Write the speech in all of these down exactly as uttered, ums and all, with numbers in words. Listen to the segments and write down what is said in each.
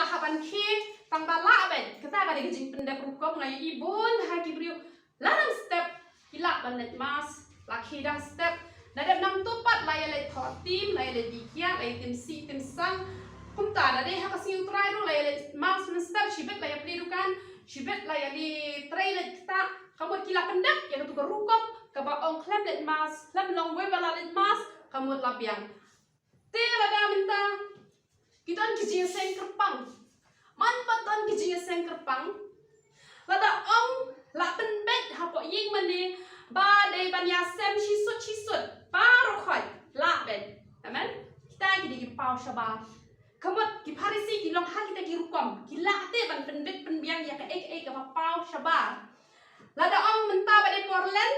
Hap ban khie tang ba lah beit. Kata ka dei ka jingpyndep rukom. Nga ïohi bun ha ki briew la dang step ki lah ban leit mass, la khie dang step. La dep nangta pat la ïa leit thoh tim, la ïa leit dih kiad, la ïa tim sih tim sang. Kumta la dei ha ka sngi U Trai ruh la ïa leit mass mynstep, shibit la ïa plie dukan, shibit la ïa leit trei leit ktah. Ka mut ki la pyndep ïa katu ka rukom kaba ong khlem leit mass, khlem long wei ba la leit mass, ka mut la biang. Te lada mynta ki don ki jingïaseng kyrpang. Man pat don ki jingïaseng kyrpang. Lada ong la pynbeit hapoh ïing mane ba dei ban ïasem shisut shisut baroh khoit, lah beit. Amen. Kita ki dei ki paw shabar. Ka mut ki Pharisi ki long ha kita ki rukom, ki lah te ban pynbeit pynbiang ïa kaei kaei kaba paw shabar. Lada ong mynta ba dei por Lent,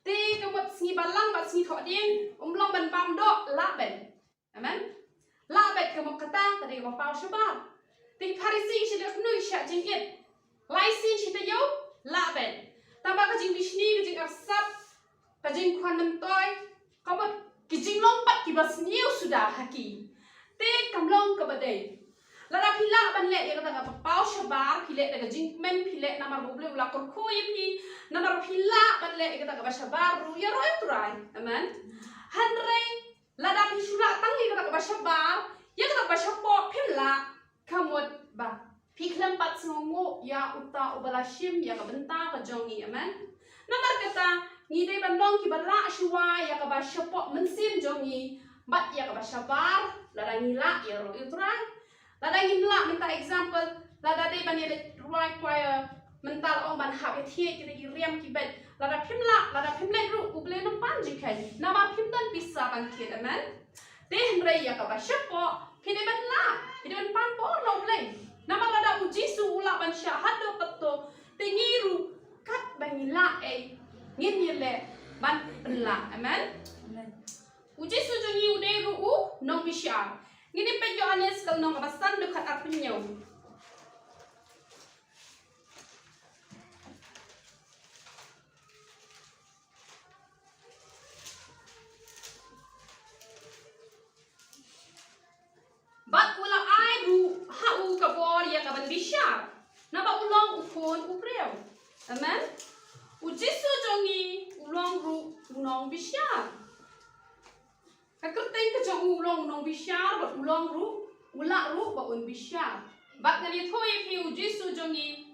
te ka mut sngi Balang bad sngi Thohdieng ym long ban bam doh, lah beit. Amen. Lah beit, ka mut kata ka dei kaba paw shabar. Te ki Pharisi ki shu leh kumno? Ki shah jingit. Lai sien shi taïew, lah beit. Tangba ka jingbishni, ka jingarsap, ka jingkhwan myntoi, ka mut ki jinglong pat kiba sniew suda ha ki. Te kam long kaba dei. Lada phi lah ban leh ïa kata kaba paw shabar, phi leh da ka jingkmen, phi leh namar ba U Blei u la kyrkhu ïa phi, namar ba phi lah ban leh ïa kata kaba shabar ruh, ïaroh ïa U Trai. Amen. Hynrei lada phi shu lah tang ïa kata kaba shabar, ïa kata kaba shapoh phim lah, ka mut ba phi khlem pat sngewnguh ïa uta uba la shim ïa ka bynta ka jong ngi. Amen. Namar kata, ngi dei ban long kiba lah shuwa ïa kaba shapoh mynsiem jong ngi bad ïa kaba shabar, lada ngi lah ïaroh ïa U Trai. Lada ngim lah, mynta example, lada dei ban ïaleit rwai choir, mynta la ong ban hap ïa thied kita ki riam ki beit. Lada phim lah, lada phim leit ruh, U Blei un pan jingkheiñ. Namar phim don pisa ban thied, amen. Te hynrei ïa kaba shapoh phi dei ban lah, phi dei ban pan por na U Blei. Namar lada U Jisu u lah ban shah haduh kato, te ngi ruh katba ngi lah ei ngin ïaleh ban pynlah. Amen. Amen. U Jisu jong ngi u dei ruh u nongbishar. Ngin ïa peit Ïohannes ka lynnong kaba san dkhot arphew hynñiew. Bad u la ai ruh ha u ka bor ïa ka ban bishar, naba u long u khun u briew. Amen. U Jisu jong ngi u long ruh u nongbishar. Ka kyrteng ka jong u u long u nongbishar, bad u long ruh, u lah ruh ba un bishar. Bad ngan ïathuh ïa phi, u Jisu jong ngi